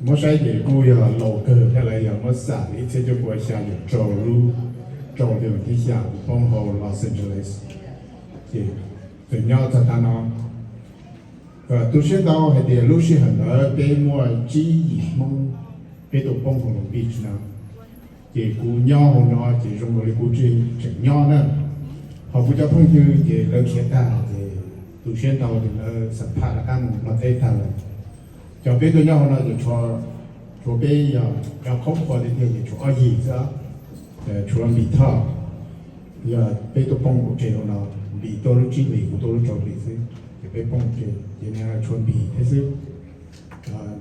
Muab saib ces kuj yog laus kawg thiab, lawv yog muab xam li ib txhiab cuaj puas xya yim rau lub rau tias thib xya kuv poob hauv Los Angeles, ces txawm nyob txog tav no. Tu siab ntau hais tias lub sij hawm ntawd peb muaj tsib yim Hmoob peb tuaj poob hauv Long Beach no. Ces kuv nyob hauv no ces zoo nkaus li kuv tseem nyob na. Ho kuv cov phooj ywg ces lawv khiav tag ces tu siab ntau ces lawv xam phaj rov qab mus nplog teb tag lawm. Cov peb tuaj nyob hauv no ces tshuav peb yog cov qhaub qhua tiag tiag ces tshuav ob yig xwb. Tshuav Npis Thoj, yog peb tuaj poob hauv tsev hauv no, Npis tuaj lub tsib hlis kuv tuaj lub rau hlis xwb, ces peb poob ces ces tshuav Npis thiab xwb.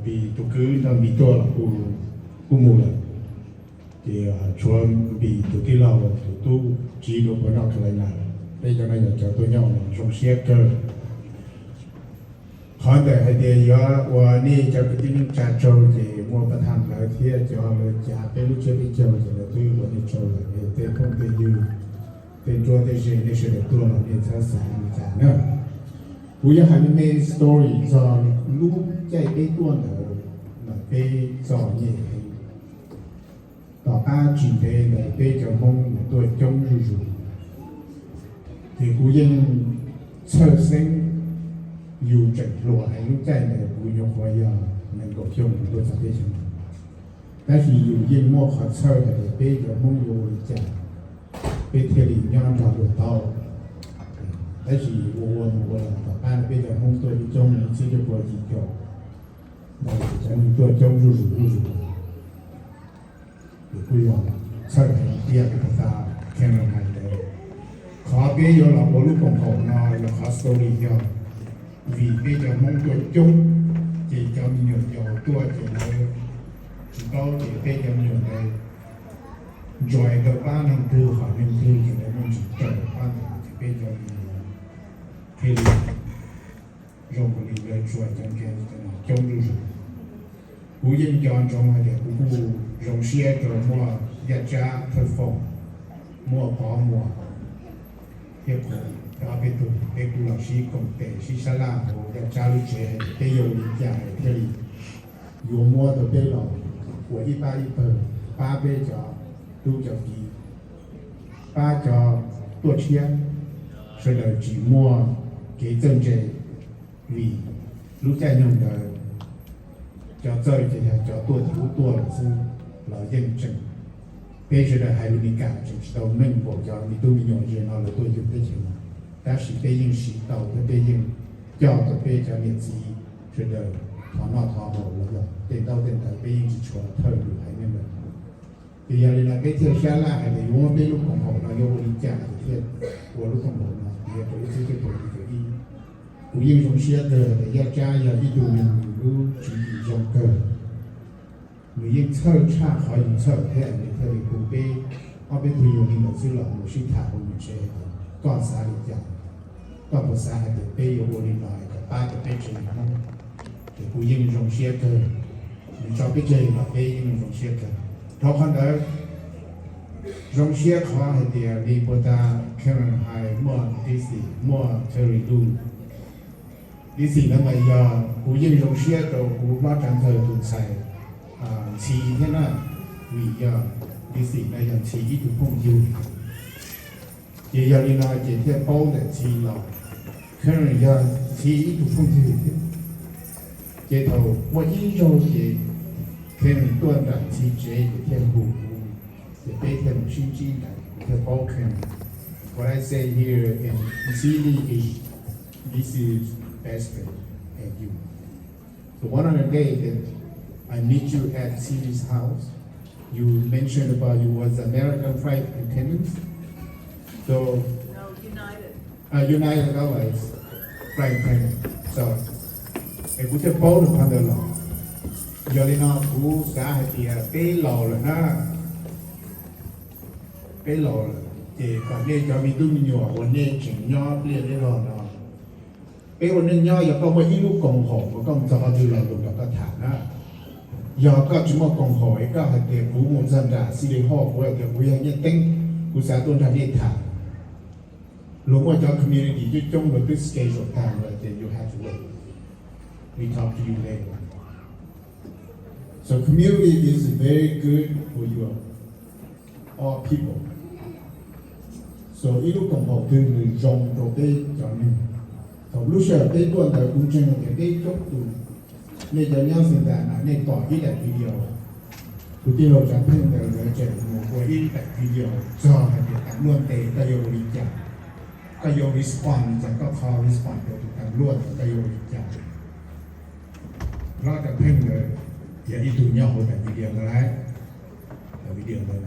Npis tus kwv nrog Npis tuaj los kuj mus lawm. Ces tshuav Npis tus tij laug tus tub Tsiv Luas Puav North Carolina. Peb cov no yog cov tuaj nyob zoo siab kawg. Qhov ntawm hais tias yuav ua nej cov kwv tij neej tsa tsaug ces muaj pab tham lawv thiab cov lawv cav peb lub tsiab peb caug ces lawv twb ua nej tsaug lawm. Tej phooj tej ywg, tej nruab tej ze, nej sawv daws tuaj los nej txhob xav li cas na. Kuv yuav hais me me story txog lub caij peb tuaj ntawd, mas peb txom nyem heev. Tom qab tsis ntev ntawd peb cov Hmoob mus tuaj coob zuj zus, ces kuv yeej txhawj xeeb. Yus tseem hluas heev, lub caij ntawd kuv nyuam qhuav yog nees nkaum xyoo kuv tuaj txog teb chaws no, tab sis yus yeej muaj qhov txhawj hais tias peb cov Hmoob yuav ua li cas peb thiaj li nyob nrog luag tau. Tab sis ua ua mus ua los tom qab no peb cov Hmoob tuaj coob ib txhiab cuaj puas yim caum ntawd, cov neeg tuaj coob zuj zus zuj zus. Ces kuj yog txhawj heev tiag li puag ta Karen hais ntawd. Qhov peb yuav los ua lub koom haum no yog qhov story yog vim peb cov Hmoob tuaj coob, ces cov me nyuam yaus tuaj ces lawv tsis paub ces peb cov me nyuam ntawd enjoy tau pab neeg twg hom neeg twg ces lawv muaj ntsis raws pab ntawd ces peb cov me nyuam thiaj li zoo li lawv tsuas cov nkees coob zuj zus. Kuv yeej nco ntsoov hais tias kuv kuj zoo siab rau muaj Yaj Tsab Thawj Foom, muaj Pov Muas thiab kuv, ob peb tug peb kuj los sib koom tes sib sab laj hauv Yaj Tsab lub tsev hais tias peb yuav ua li cas thiaj li yuav muab tau peb los ua ib pab ib pawg, pab peb cov tub cov kiv, pab cov tuaj tshiab sawv daws tsis muaj kev txawj ntse, vim lub caij nyoog ntawd cov txawj ces yog cov tuaj tim ub tuaj lawm xwb, los yeej tseem, peb sawv daws hais lus Mes Kas tseem tsis tau meej npaum cov me tub me nyuam ze no lawv tuaj yug teb chaws no, tab sis peb yeej siv tau thiab peb yeej coj tau peb cov niam txiv sawv daws thov noj thov haus los yog tej ntaub tej ntawv peb yeej tsis tshua thawj lus haiv neeg lawm. Ces yog li no peb thiaj sab laj hais tias yuav muab peb lub koom haum no yuav ua li cas ces thiaj ua lub koom haum no tiav rau ib txhiab cuaj puas yim caum ib. Kuv yeej zoo siab kawg tias Yaj Tsab yog ib tug neeg lub tswv yim zoo kawg. Nws yeej txhawj tshaj qhov yus txhawj thiab nws thiaj li hu peb ob peb tug yug li ntawd xwb los mus sib tham hauv nws tsev hais tias koj xav li cas, koj puas xav hais tias peb yuav ua li no es kom pab tau peb tsev neeg Hmoob. Ces kuv yeej zoo siab kawg, nws tso peb tseg los peb yeej zoo siab kawg. Dhau qhov ntawd, zoo siab qhov hais tias li puag ta Karen hais muaj Dixie, muaj Terry Lu. Dixie no mas yog kuv yeej zoo siab rau kuv hlob Tsav Ntxawg tus ntxhais Ntxhi thiab na, vim yog Dixie no yog Ntxhi ib tug phooj ywg. Ces yog li no ces thiaj paub ntawm Ntxhi los Karen yog Ntxhi ib tug phooj ywg thiab. Ces thaum muaj ib zaug ces Karen tuaj nram Ntxhi tsev ces thiaj hu kuv, ces peb thiaj mus sib ntsib ntawd kuv thiaj paub Karen. What I say here in Ntxhi is, this is best friend and you. So one of the day that I meet you at Ntxi's house, you mentioned about you was American flight attendant. So uh, United Airlines flight attendant. So es kuv thiaj paub rau qhov ntawd los. Yog li no kuv xav hais tias peb laus lawm na, peb laus lawm ces kom nej cov me tub me nyuam uas nej tseem nyob pliaj deb zog no, peb ua neej nyob yog koj muaj ib lub koom haum uas koj mus txog qhov twg los luag nrog koj tham na. Yog koj tsis muaj koom haum es koj hais tias kuv mus txog nram City Hall kuv hais tias kuv yog Nyiaj Teeb, kuv xav tuaj nrog nej tham, luag muaj cov community coob coob luag twb schedule tag lawm ces you have to wait, we talk to you later. So community is very good for your all people. So ib lub koom haum twg nws zoo rau peb cov neeg. Thaum lub sij hawm peb tuaj ntawd kuv ntseeg tias peb coob tus, nej cov nyob xeev tas na nej pom ib daim video, kuv tij laug Tsav Pheej ntawd lawv tseem mus ua ib daim video txog hais tias tas luaj ntes koj yuav ua li cas, koj yuav respond li cas, koj qhov respond rau tus tas luaj ntawd koj yuav ua li cas. Hlob Tsav Pheej ntawd yog ib tug nyob hauv daim video ntawd lawm. Daim video ntawd,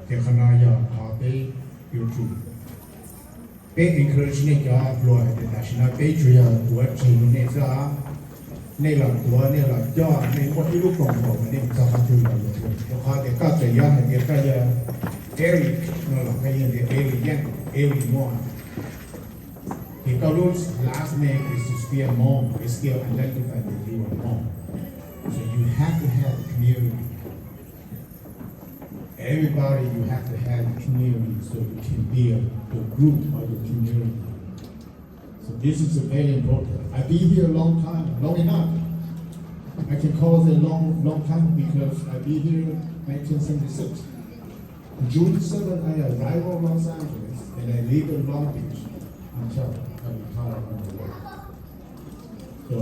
ces qhov no yog qhov peb yuav tsum, peb encourage nej cov hluas hais tias tam sim no peb tsuas yog tuav tseg rau nej xwb os. Nej los tuav, nej los coj, nej muaj ib lub koom haum mas nej mus txog qhov twg los yuav tuav. Rau qhov tias koj txawm yuav hais tias koj yog Eric no los koj yeej tias Eric Yeej, Eric Muas. Ces koj lub last name is still Hmoob, is still identify that you are Hmoob. So you have to have a community. Everybody, you have to have a community so you can build the group of your community. So this is very important. I've been here a long time, long enough. I can call it a long, long time because I've been here nineteen seventy-six. June seventh, I arrived in Los Angeles and I live in Long Beach until I retire from the work. So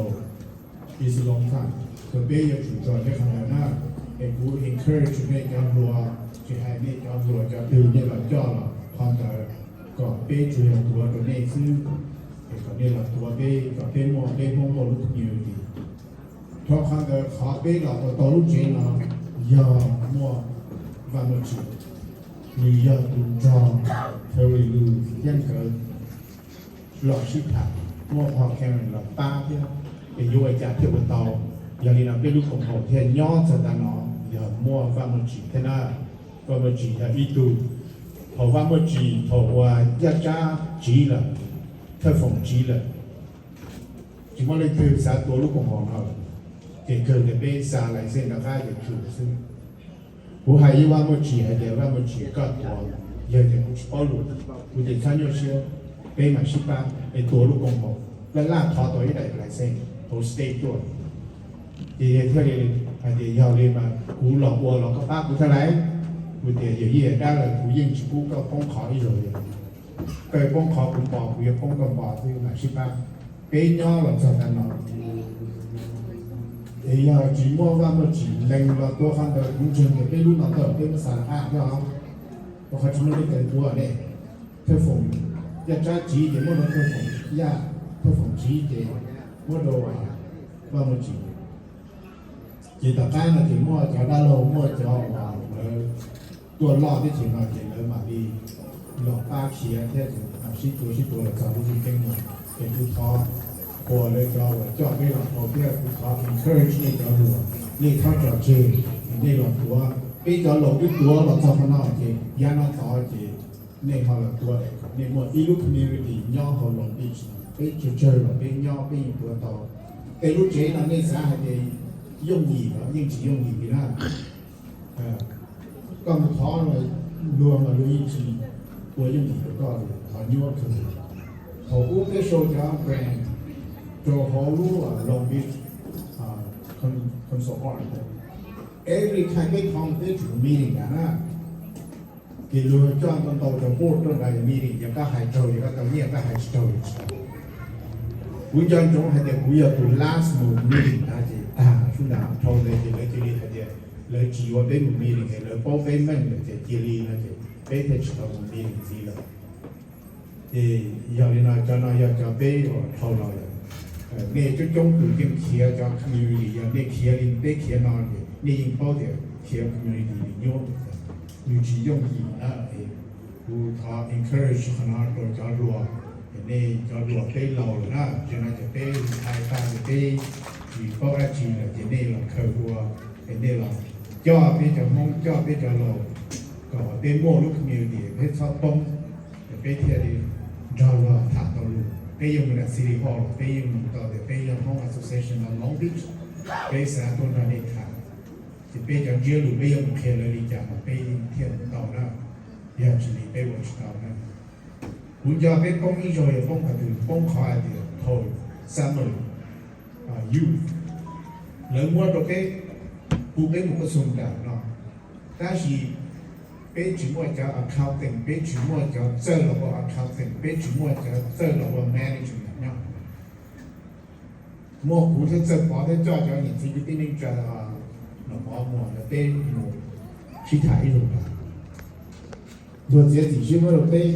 it's a long time. So peb yuav tsum tso tej qhov ntawd na. Es kuv encourage nej cov hluas, tsis hais nej cov hluas cov twg nej los coj los qhov ntawd, kom peb tsuas yog tuav rau nej xwb, es kom nej los tuav peb, kom peb muaj, peb Hmoob muaj lub community. Rau qhov ntawd qhov peb los ua tau lub tsev no yog muaj Vaj Muaj Tsim, nws yog tus nrog Terry Lewis thiab nkawd los sib tham, muaj Paul Cameron los pab thiab, es yuav ua cas thiaj ua tau. Yog li no peb lub koom haum thiaj nyob txog tav no, yog muaj Vaj Muaj Tsim thiab na. Vaj Muaj Tsim yog ib tug, thaum Vaj Muaj Tsim thaum uas Yaj Tsab tsiv lawm, Thawj Foom tsiv lawm, tsis muaj leej twg xav tuav lub koom haum no lawm, ces kawg tias peb xa license rov qab ces tsum xwb. Kuv hais ib Vaj Muaj Tsim hais tias Vaj Muaj Tsim koj tuav, yog tias kuv tsis paub lus, kuv tias txhob nyuaj siab, peb mam sib pab es tuav lub koom haum, laj laj thov tau ib daim license hauv state tuaj. Ces thiaj li hais tias yog li mas kuv los ua los koj pab kuv thiaj lais. Kuv tias yawm yij dab lawm kuv yeej tsis pub koj poob qhov ib zaug li. Koj yuav poob qhov kuv npo, kuv yuav poob koj npo xwb, mam sib pab. Peb nyob los txog tav no, es yog tsis muaj Vaj Muaj Tsim lees los tuav qhov ntawd kuv ntseeg tias peb lub no tawm peb muab xa rov qab thiab os. Rau qhov tsis muaj leej twg tuav ne. Thawj Foom, Yaj Tsab tsiv ces muab rau Thawj Foom, Yaj, Thawj Foom tsiv ces muab rau Vaj Muaj Tsim. Ces tom qab no ces muaj cov dab laug, muaj cov uas lawv tuaj loj teb chaws no ces lawv mam li los pab khiav thiab, sib tuav sib tuav los txog lub ntuj ceeb no. Ces kuv thov qhuas lawv cov uas coj peb los dhau thiab kuv thov encourage nej cov hluas, nej txhob tso tseg, nej los tuav. Peb cov laus twb tuav los txog qhov no ces yav no tod ces nej ho los tuav, nej muaj ib lub community nyob hauv Long Beach no, peb tsawg tsawg los peb nyob peb yeej tuav tau. Tej lub tsev no nej xav hais tias yooj yim los yeej tsis yooj yim li na. Koj mus thov luag mas luag yeej tsis ua yooj yim rau koj li, thov nyuaj kawg. Thaum ub peb sau cov grant rau hauv lub Long Beach Council of Arts, every time peb thov peb tsum meeting na. Ces luag coj ntau ntau cov board tuaj nrog meeting, yog koj hais raug ces koj tau nyiaj, koj hais tsis raug ces tsis tau. Kuv nco ntsoov hais tias kuv yog tus last mus meeting na, ces tag sub nram dhau ntawd ces lawv cia li hais tias lawv tsis yuav peb mus meeting es lawv paub peb meej lawm ces cia li no ces peb thiaj tsis tau mus meeting ntxiv lawm. Ces yog li no cov no yog cov peb uas dhau los lawm. Nej coob coob tus yeej khiav cov community, yog nej khiav li peb khiav no ces nej yeej paub tias khiav community li nyuaj, nws tsis yooj yim na. Kuv thov encourage qhov no rau cov hluas, nej cov hluas peb laus lawm na, ces no ces peb retire tag ces peb tsis paub dab tsi lawm ces nej los khaws ua, es nej los coj peb cov Hmoob, coj peb cov laus, kom peb muaj lub community peb txhob poob, es peb thiaj li nrog luag tham tau lus. Peb yuav mus nram City Hall los peb yeej mus tau tias peb yog Hmoob Association of Long Beach, peb xav tuaj nrog nej tham. Ces peb cov ntsiab lus peb yuav mus qhia lawv li cas mas peb yeej thiaj mus tau na, yog tsis li peb ua tsis tau na. Kuv nco peb poob ib zaug yog poob qhov twg, poob qhov hais tias thaum summer youth lawv muab rau peb Kuv peb mus kuj xoo nram no, tab sis peb tsis muaj cov accounting, peb tsis muaj cov txawj los ua accounting, peb tsis muaj cov txawj los ua management nyob. Muaj kuv thiab Txawj Pov thiab coj cov niam txiv kwv tij neej tsa no pov muag, peb mus sib tham ib zaug. Luag txiav txim siab muab rau peb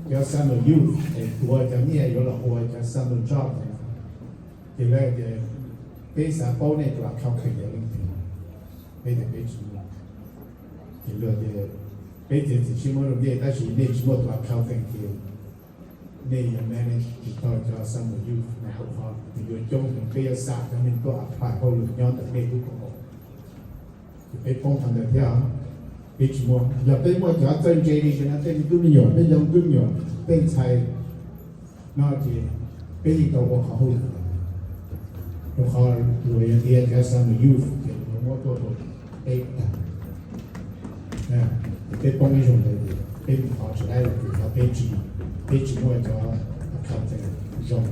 cov summer youth es tuav cov nyiaj yuav los ua cov summer job. Ces lawv tias peb xav paub nej tus accounting yog leej twg, peb tias peb tsis muaj. Ces luag tias peb txiav txim siab muab rau nej tab sis nej tsis muaj tus accounting ces nej yuav manage tsis tau cov summer youth no rau qhov nws yuav coob heev, peb yuav xa cov neeg tuaj apply hauj lwm nyob ntawm nej lub koom haum. Ces peb poob qhov ntawd thiab, peb tsis muaj. Yog peb muaj cov txawj ntse li no, tej me tub me nyuam, peb cov tub me nyuam, tej ntxhais no ces peb yeej tau ua qhov hauj lwm. Rau qhov luag yog tias cov summer youth ces luag muab tuaj rau peb tag. Ces peb poob ib zaug ntawd ces peb mus thov tsis tau los rau qhov peb tsis, peb tsis muaj cov accountant zoo.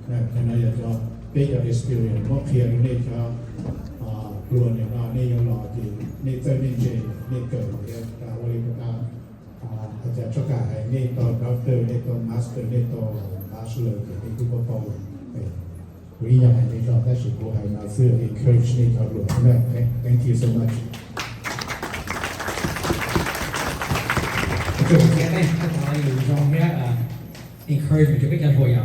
Qhov no yog cov, peb cov experience muab qhia rau nej cov pluag nim no nej yuav los ces nej txawj nej ntse, nej kawm thiab ua li rau cov tshaj kam hais, nej tau doctor, nej tau master, nej tau bachelor ces nej twb paub paub. Kuv ib nyuag hais nej zog tab sis kuv hais no xwb encourage nej cov hluas na. Thank you so much. Ua tsaug ntau thiab, nej tau qhov zoo thiab encouragement rau peb cov hluas yom.